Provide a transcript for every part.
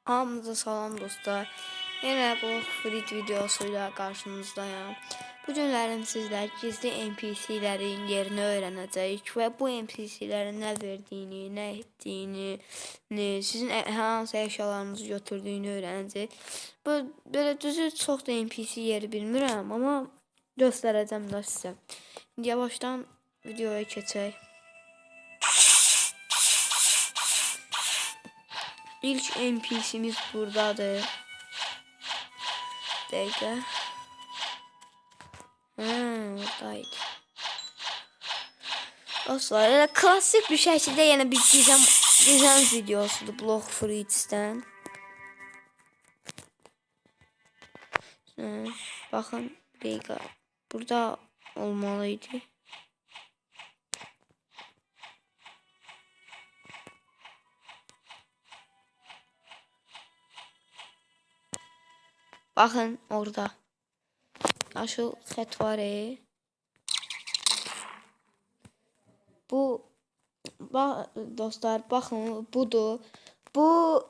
Hamınıza salam dostlar. Yenə Blox Fruit videosuyla qarşınızdayam. Bu günlərim sizlər gizli NPC-lərin yerini öyrənəcəyik və bu NPC-lərin nə verdiyini, nə etdiyini, sizin hansı əşyalarınızı götürdüyünü öyrənəcəyik. Bu belə düzü çox da NPC yeri bilmirəm, amma göstərəcəm də sizə. İndi yavaşdan videoya keçək. İlk NPC'miz buradadır. Dəqiqə. Hə, oradaydı. Dostlar, elə klassik bir şəkildə yenə bir gizem videosudur Blox Fruits'dən. Hə, baxın, bir dəqiqə. Burada olmalıydı. Baxın orada. Yaşıl xət var. Bu bax dostlar, baxın budur. Bu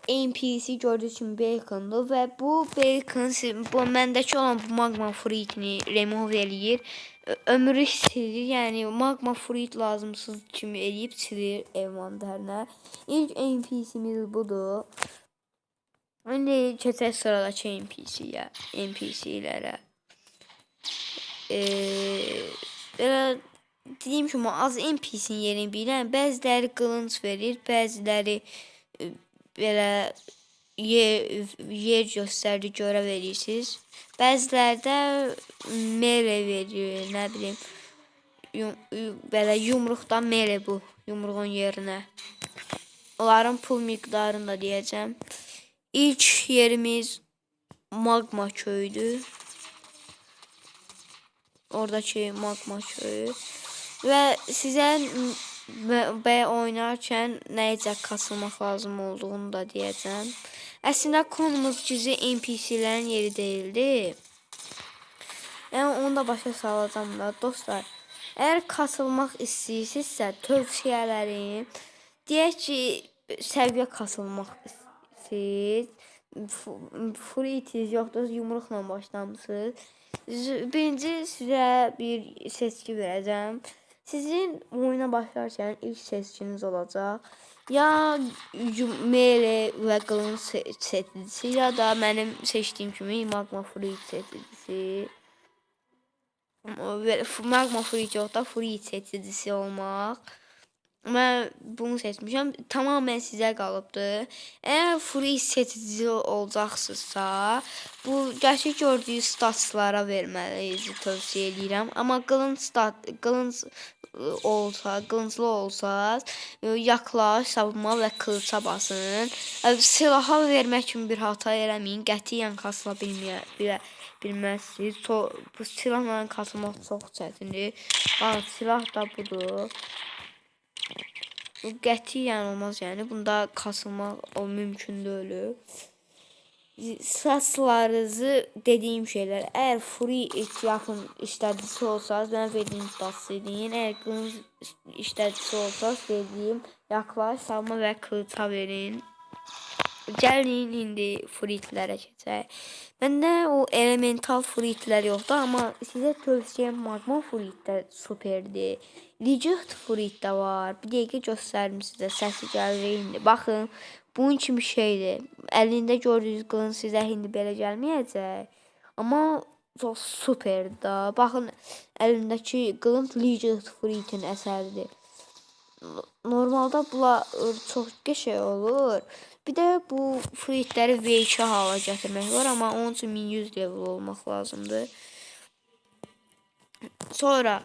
NPC gördüyünüz kimi Bacon'dur və bu Bacon bu məndəki olan bu magma fruitini remove eləyir. Ömrü silir. Yəni magma fruit lazımsız kimi eləyib silir envantərinə. İlk NPC-miz budur. İndi keçək sıradakı NPC-yə, NPC-lərə. Belə dediyim kimi az NPC-nin yerini bilirəm. Bəziləri qılınc verir, bəziləri belə yer göstərir, görə verirsiniz. Bəziləri də melee verir, nə bilim. Belə yumruqdan melee bu, yumruğun yerinə. Onların pul miqdarını da deyəcəm. İlk yerimiz magma köyüdür. Oradakı magma köyü. Və sizə B oynarkən necə kasılmaq lazım olduğunu da deyəcəm. Əslində konumuz gizli NPC-lərin yeri deyildi. Yəni onu da başa salacağam da dostlar. Əgər kasılmaq istəyirsinizsə tövsiyələrim, deyək ki, səviyyə kasılmaq istəyirsiniz. Fruitiniz yoxdur, yumruqla başlamısınız. Birinci sizə bir seçki verəcəm. Sizin oyuna başlarkən ilk seçkiniz olacaq. Ya melee və qılınc seçicisi, ya da mənim seçdiyim kimi magma fruit seçicisi. Magma fruit yox da fruit seçicisi olmaq. Mən bunu seçmişəm. Tamamilə sizə qalıbdır. Əgər fruit seçici olacaqsınızsa, bu gəşi gördüyünüz statslara verməliyizi tövsiyə edirəm. Amma qılınc olsa, qılınclı olsaz, yaklaş, savunma və qılıca basın. Silaha vermək kimi bir hata eləməyin. Qətiyyən kasıla bilməzsiniz. Bu silahla kasılmaq çox çətindir. Bax, silah da budur. Bu qətiyyən olmaz, yəni bunda kasılmaq o mümkün deyil. Statslarınızı dediyim şeylər, əgər free yaxın işlədicisi olsanız, mən verdiyim statsı deyin. Əgər qılınc işlədicisi olsanız, dediyim yaklaş, salma və qılıca verin. Gəlin indi fruitlərə keçək. Məndə o elemental fruitlər yoxdur, amma sizə tövsiyəm magma fruitlər superdir. Legit fruit də var. Bir dəqiqə göstərim sizə, səsi gəlir indi. Baxın, bunun kimi şeydir. Əlində gördüyünüz qılınc sizə indi belə gəlməyəcək. Amma çox superdir da. Baxın, əlindəki qılınc Legit fruitin əsəridir. Normalda bunlar çox qəşəng olur. Bir də bu fruitləri V2 hala gətirmək var, amma onun üçün 1100 level olmaq lazımdır. Sonra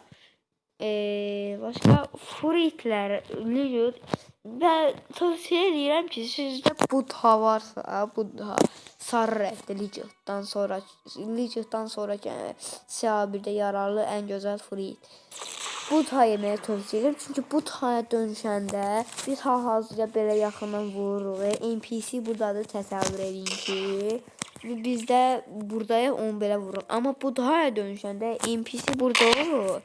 başqa fruitlər, Legit və tövsiyə edirəm ki, sizdə Buddha varsa, Buddha sarı rəngdə Legit'dan sonra, Legit'dan sonra yəni, CA1-də yararlı ən gözəl fruit. Buddha yeməyi tövsiyə edirəm. Çünki Buddhaya dönüşəndə biz hal-hazırda belə yaxından vururuq və NPC buradadır, təsəvvür edin ki, biz də buradayıq, onu belə vururuq. Amma Buddhaya dönüşəndə NPC burada olur.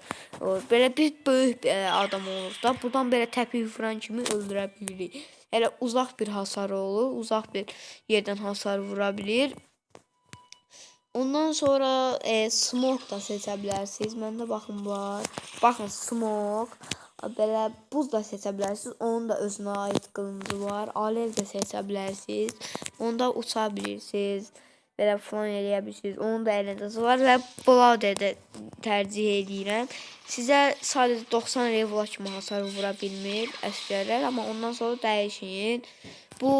Belə biz böyük bir adam oluruq da, buradan belə təpik vuran kimi öldürə bilirik. Elə uzaq bir hasar olur. Uzaq bir yerdən hasar vura bilir. Ondan sonra smoke da seçə bilərsiniz. Məndə baxın var. Baxın smoke. Belə buz da seçə bilərsiniz. Onun da özünə aid qılıncı var. Alev də seçə bilərsiniz. Onda uça bilirsiniz. Belə falan eləyə bilirsiniz. Onun da əlindəsi var və Blade də tərcih edirəm. Sizə sadəcə 90 level kimi hasar vura bilmir əsgərlər, amma ondan sonra dəyişin. Bu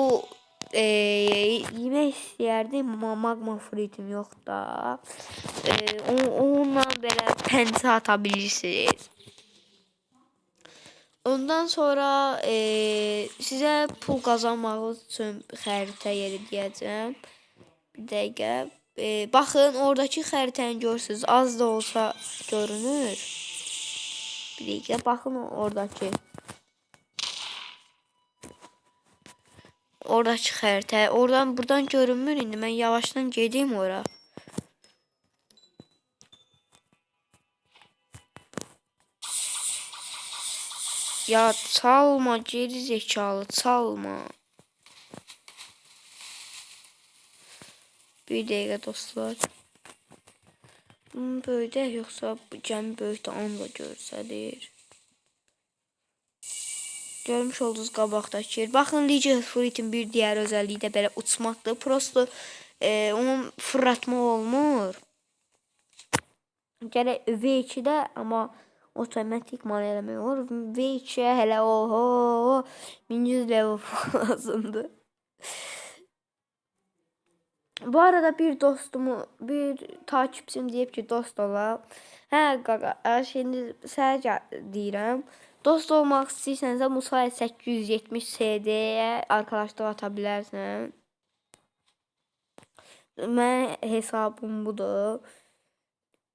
yemək istəyərdim, amma magma fruitim yoxdur da. Onunla belə pəncə ata bilirsiniz. Ondan sonra sizə pul qazanmaq üçün xəritə yeri deyəcəm. Bir dəqiqə. Baxın, oradakı xəritəni görürsünüz. Az da olsa görünür. Bir dəqiqə, baxın oradakı. Oradakı xəritə. Oradan buradan görünmür indi. Mən yavaşdan gedim ora. Ya çalma geri zekalı, çalma. Bir dəqiqə dostlar. Bunu böyüdək, yoxsa bu gəmi böyük də onu da görsədir. Görmüş olduğunuz qabaqdakı yer. Baxın, Legion Fruit'in bir digər özəlliyi də belə uçmaqdır. Prosto onun fırlatma olmur. Gərək V2-də amma otomatikman eləmək olur. V2-yə hələ oho 1100 level lazımdır. Bu arada bir dostumu, bir takipçim deyib ki, dost olaq. Hə, qaqa, şimdi sənə deyirəm. Dost olmaq istəyirsənsə Musa 870 CD-yə arkadaşlıq ata bilərsən. Mənim hesabım budur.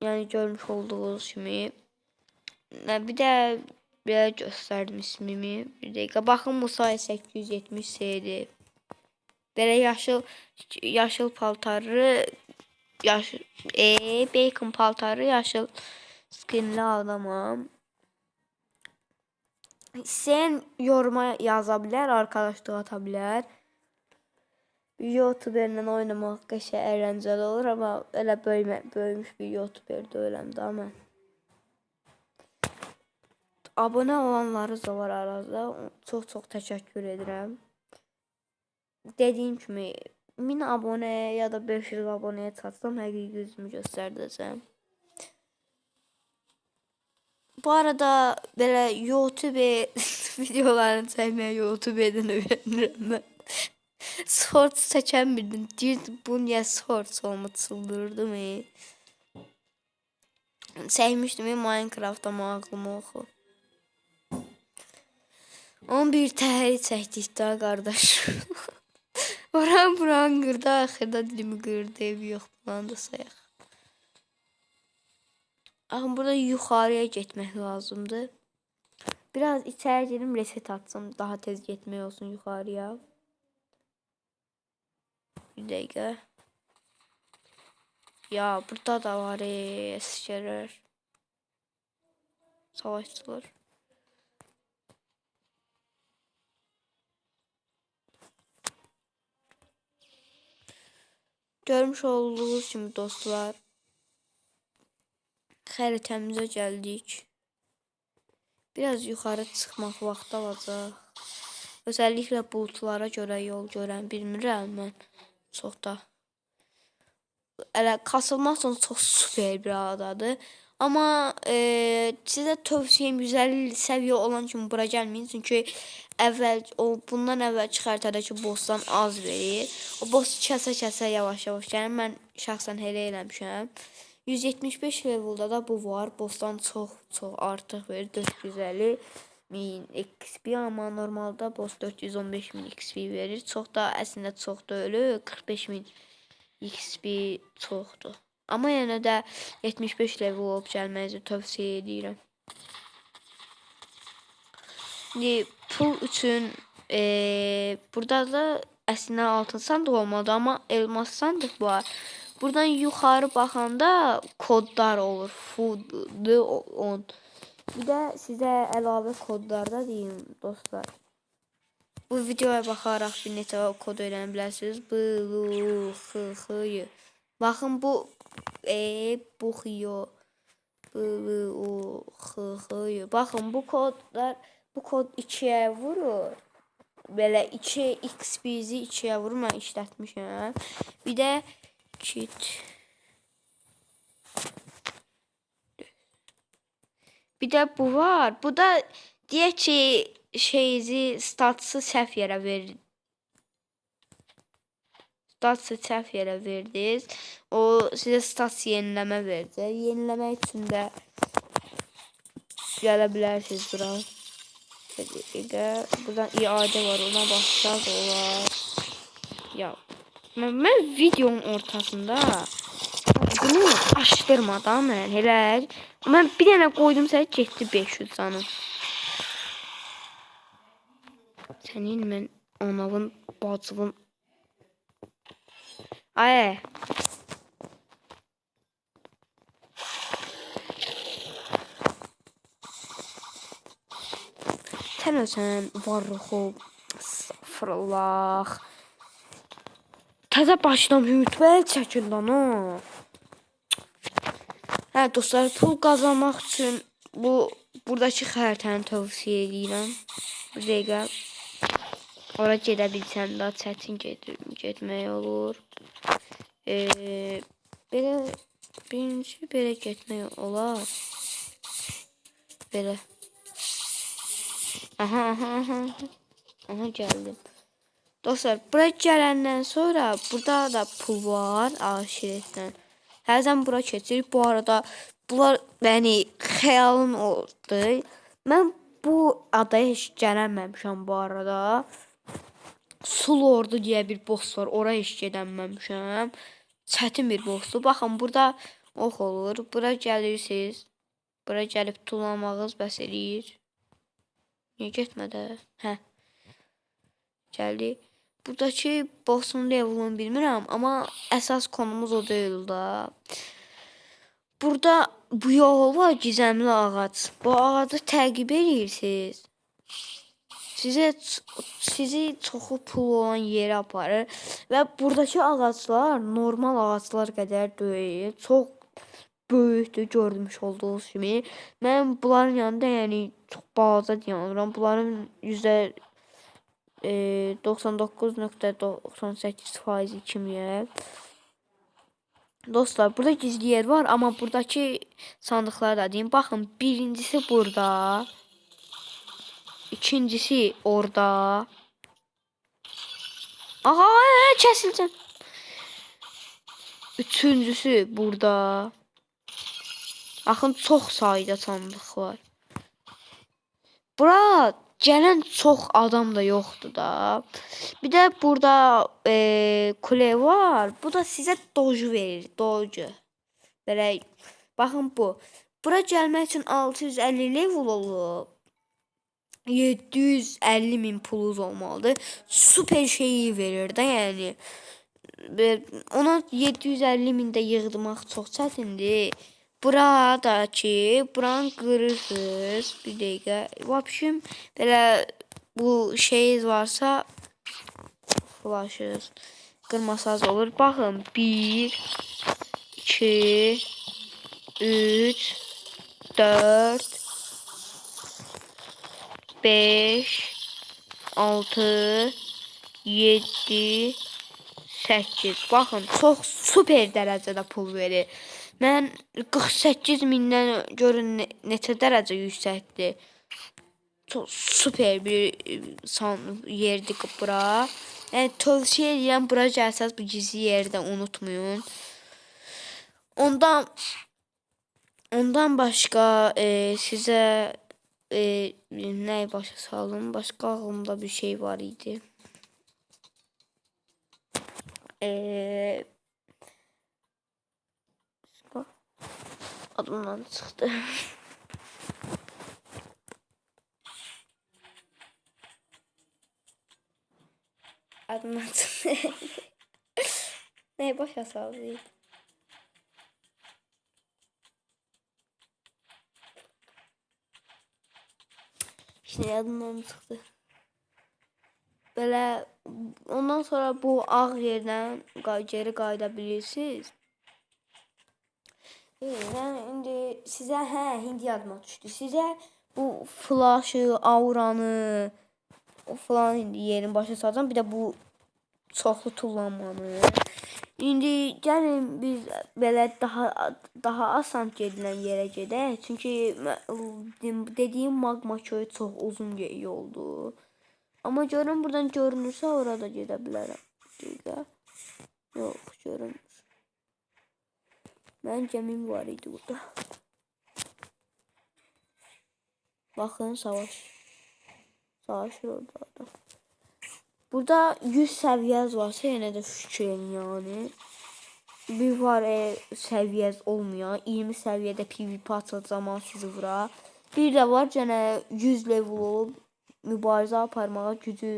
Yəni görmüş olduğunuz kimi. Bir də belə göstərdim ismimi. Bir dəqiqə. Baxın Musa 870 CD. Belə yaşıl paltarı, yaşıl, bacon paltarı, yaşıl skinli adamam. İstəyən yoruma yaza bilər, arkadaşlıq ata bilər. YouTuberlə oynamaq qəşəng əyləncəli olur, amma elə böyümüş bir YouTuber deyiləm də mən. Abunə olanlarınız da var aranızda. Çox-çox təşəkkür edirəm. Dediyim kimi 1000 abunəyə ya da 500 abunəyə çatsam həqiqi üzümü göstərdəcəm. Bu arada belə YouTube videolarını çəkməyi YouTube-dən öyrənirəm mən. Shorts çəkən bildim. Deyirdim, bu niyə shorts olma, çıldırırdım. Çəkmişdim Minecraft amma ağlıma oxu. 11 təhəri çəkdik daha qardaş. Oran buran qırdı, axırda dilimi qırdı, evi yox, bundan da sayaq. Baxın, burada yuxarıya getmək lazımdır. Biraz içəri gedim, reset atsam, daha tez getmək olsun yuxarıya. Bir dəqiqə. Ya, burada da var, əsgərlər. Savaşçılar. Görmüş olduğunuz kimi dostlar, xəritəmizə gəldik. Biraz yuxarı çıxmaq vaxtı alacaq. Özellikle bulutlara görə yol görən bilmirəm mən. Çox da. Elə kasılmaq üçün çox super bir adadır. Amma sizə tövsiyəm 150 səviyyə olan kimi bura gəlməyin. Çünki bundan əvvəlki xəritədəki bossdan az verir. O boss kəsə-kəsə yavaş-yavaş gəlir. Mən şəxsən elə eləmişəm. 175 levelda da bu var. Bossdan çox-çox artıq verir. 450 min XP, amma normalda boss 415 min XP verir. Çox da əslində çox da ölür. 45 min XP çoxdur. Amma yenə də 75 level olub gəlməyinizi tövsiyə edirəm. İndi pul üçün burada da əslində altın sandıq olmalıdır, amma elmas sandıq var. Buradan yuxarı baxanda kodlar olur. Food 10. Bir də sizə əlavə kodlar da deyim dostlar. Bu videoya baxaraq bir neçə kod öyrənə bilərsiniz. B, L, X, X, Y. Baxın bu E, bu X, B, L, U, X, X, Y. Baxın bu kodlar, bu kod 2-yə vurur. Belə 2 XP-si 2-yə vurur. Mən işlətmişəm. Bir də kit. Bir də bu var. Bu da deyək ki, şeyizi statsı səhv yerə verir. Statsı səhv yerə verdiniz. O sizə stats yeniləmə verəcək. Yeniləmək üçün də gələ bilərsiniz bura. Bir dəqiqə. Buradan iadə var. Ona bassaq olar. Ya mən videonun ortasında bunu açdırmadan mən elə mən bir dənə qoydum sənə getdi 500 canım. Sənin mən anavın, bacıvın. Ay. Sən ölsən varlıxı sıfırlaq. Təzə başlamışım, rütbəli çəkin lan o. Hə dostlar, pul qazanmaq üçün bu buradakı xəritəni tövsiyə edirəm. Bir dəqiqə. Ora gedə bilsəm daha çətin getmək olur. Belə birinci belə getmək olar. Belə. Aha, aha, aha. Aha gəldim. Dostlar, bura gələndən sonra burada da pul var aşiretdən. Hərdən bura keçirik. Bu arada bunlar yəni xəyalım oldu. Mən bu adaya heç gələnməmişəm bu arada. Sulu Ordu deyə bir boss var. Ora heç gedənməmişəm. Çətin bir bossdur. Baxın burada ox olur. Bura gəlirsiniz. Bura gəlib tullamağınız bəs eləyir. Niyə getmədi? Hə. Gəldi. Buradakı boss'un level'ını bilmirəm, amma əsas konumuz o deyil da. Burada bu yol var, gizemli ağac. Bu ağacı təqib edirsiniz. Sizi çoxlu pul olan yerə aparır və buradakı ağaclar normal ağaclar qədər deyil. Çox böyükdür görmüş olduğunuz kimi. Mən bunların yanında yəni çox balaca dayanıram. Bunların yüzdə 99.98 faizi kimiyəm. Dostlar, burada gizli yer var, amma buradakı sandıqları da deyim. Baxın, birincisi burada. İkincisi orada. Aha, kəsiləcəm. Üçüncüsü burada. Baxın, çox sayda sandıq var. Bura gələn çox adam da yoxdur da. Bir də burada kule var. Bu da sizə doju verir. Doju. Belə baxın bu. Bura gəlmək üçün 650 level olub. 750 min pulunuz olmalıdır. Super şeyi verir də yəni. Ona 750 min də yığdırmaq çox çətindir. Buradakı buranı qırırsınız. Bir dəqiqə. Vəbşim belə bu şeyiniz varsa flashız qırmasanız olur. Baxın 1 2 3 4 5 6 7 8. Baxın, çox super dərəcədə pul verir. Mən 48 mindən görün neçə dərəcə yüksəkdir. Çox super bir yerdir bura. Yəni tövsiyə edirəm bura gəlsəz bu gizli yeri də unutmayın. Ondan başqa sizə nə başa saldım? Başqa ağlımda bir şey var idi. Adımdan çıxdı. Adımdan çıxdı. Nə başa saldım? İşte yadımdan çıxdı. Belə ondan sonra bu ağ yerdən geri qayıda bilirsiniz. Mən indi sizə indi yadıma düşdü. Sizə bu flaşı, auranı, o falan indi yerin başa salacağam. Bir də bu çoxlu tullanmanı. İndi gəlin biz belə daha asan gedilən yerə gedək. Çünki dediyim magma köyü çox uzun yoldur. Amma görün buradan görünürsə orada gedə bilərəm. Dəqiqə. Yox, görünmür. Mənim gəmim var idi burada. Baxın, savaş. Savaşır orada adam. Burada 100 səviyyəz varsa yenə də şükür edin yəni. Bir var səviyyəz olmayan, 20 səviyyədə PvP açıldığı zaman sizi vura. Bir də var gənə 100 level olub mübarizə aparmağa gücü,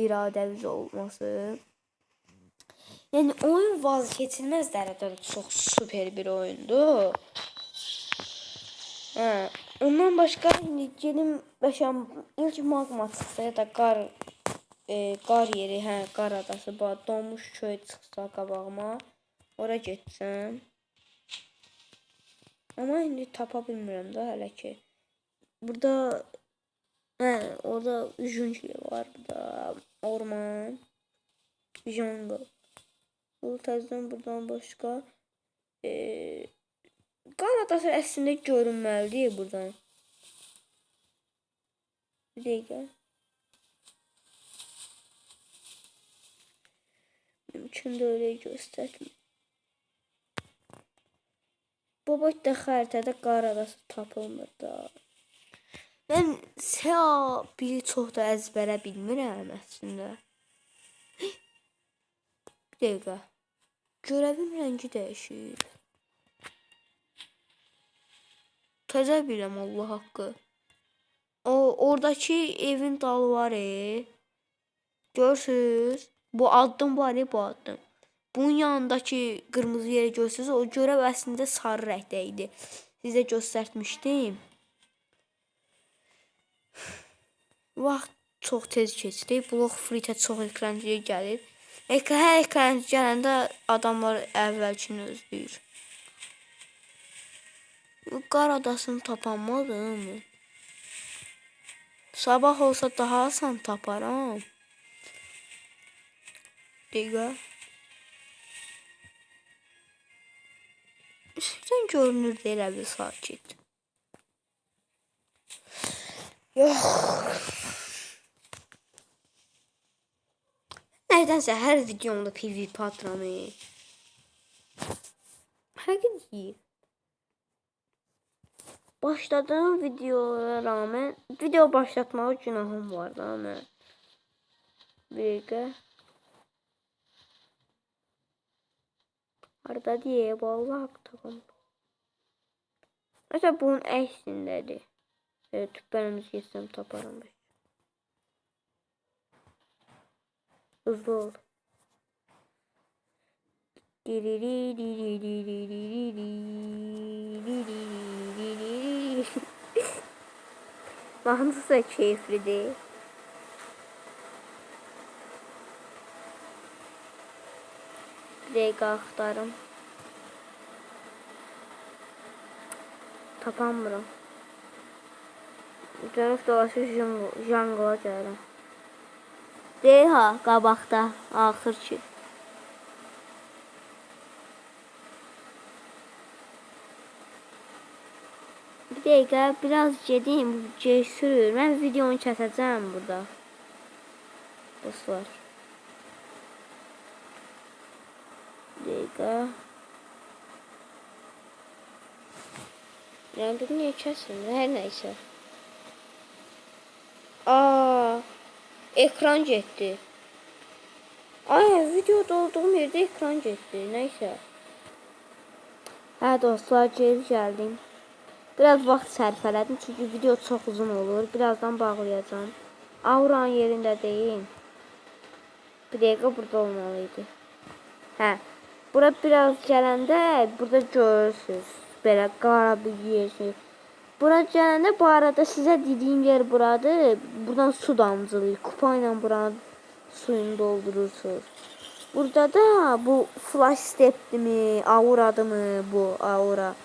iradəniz olması. Yəni oyun vazgeçilməz dərəcədə çox super bir oyundur. Hə, ondan başqa indi gedim bəşəm ilk magma çıxsa ya da qar qar yeri, hə, qar adası, donmuş köy çıxsa qabağıma, ora getsəm. Amma indi tapa bilmirəm də hələ ki. Burada hə, orada jungle var, burada orman, jungle. Bu təzədən buradan başqa qar adası əslində görünməlidir buradan. Bir dəqiqə. Mümkün də öyle göstərmir. Bu boyda xəritədə qar adası tapılmır da. Mən SA1-i çox da əzbərə bilmirəm əslində. Bir dəqiqə. Görəvim rəngi dəyişir. Təzə bilirəm Allah haqqı. O oradakı evin dalı var. Görürsüz? Bu addım var bu addım. Bunun yanındakı qırmızı yeri görürsünüz. O görəv əslində sarı rəngdə idi. Sizə göstərtmişdim. Vaxt çox tez keçdi. Blok Fruitə çox ekrancıya gəlir. Hər ekrancı gələndə adamlar əvvəlkini özləyir. Qar adasını tapanmadım. Sabah olsa daha asan taparam. Dəqiqə. Üstdən görünürdü elə bir sakit. Yox. Nədənsə hər videomda PvP atıram. Həqiqət deyil. Başladığım videoya rağmen video başlatmağa günahım var da mən. Bir dəqiqə. Harada deyə, vallahi tapam. Mesela bunun əksindədir. Evet, tüplərimizi geçsəm taparam. Hızlı ol. Hansısa keyiflidir. Bir dəqiqə axtarım. Tapamıram. Dönüb dolaşıb jungla gəlirəm. Deyil ha, qabaqda, axır ki. Bir dəqiqə, biraz gedim, gec sürür. Mən videonu kəsəcəm burada. Dostlar. Bir dəqiqə. Yəni, bu niyə kəsilmir? Hər nəysə. Aa, ekran getdi. Ay, videoda olduğum yerdə ekran getdi. Nəysə. Hə, dostlar, geri gəldim. Biraz vaxt sərf elədim, çünki video çox uzun olur. Birazdan bağlayacağam. Auranın yerində deyil. Bir dəqiqə burada olmalı idi. Hə, bura biraz gələndə burada görürsünüz. Belə qara bir yer şey. Bura gələndə bu arada sizə dediyim yer buradır. Buradan su damcılayır. Kupa ilə buranı Suyunu doldurursunuz. Burada da bu flash step'mi, auradı mı bu aura.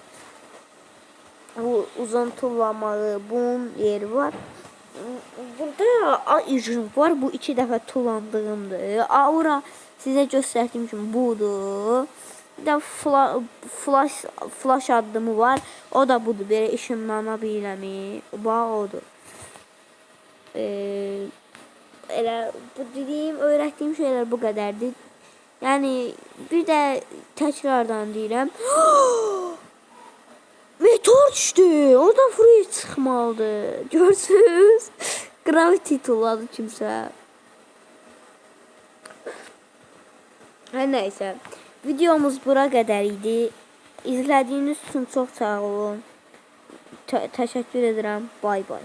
Bu uzun tullamalı bunun yeri var. Burada A var. Bu iki dəfə tullandığımdır. Aura sizə göstərdiyim kimi budur. Bir də flash addımı var. O da budur. Belə işınlana biləmi? Bax odur. Elə bu dediyim, öyrətdiyim şeylər bu qədərdir. Yəni bir də təkrardan deyirəm. Meteor düşdü. Oradan free çıxmalıdır. Görsüz. Gravity tulladı kimsə. Hər nəysə. Videomuz bura qədər idi. İzlədiyiniz üçün çox sağ olun. Təşəkkür edirəm. Bay bay.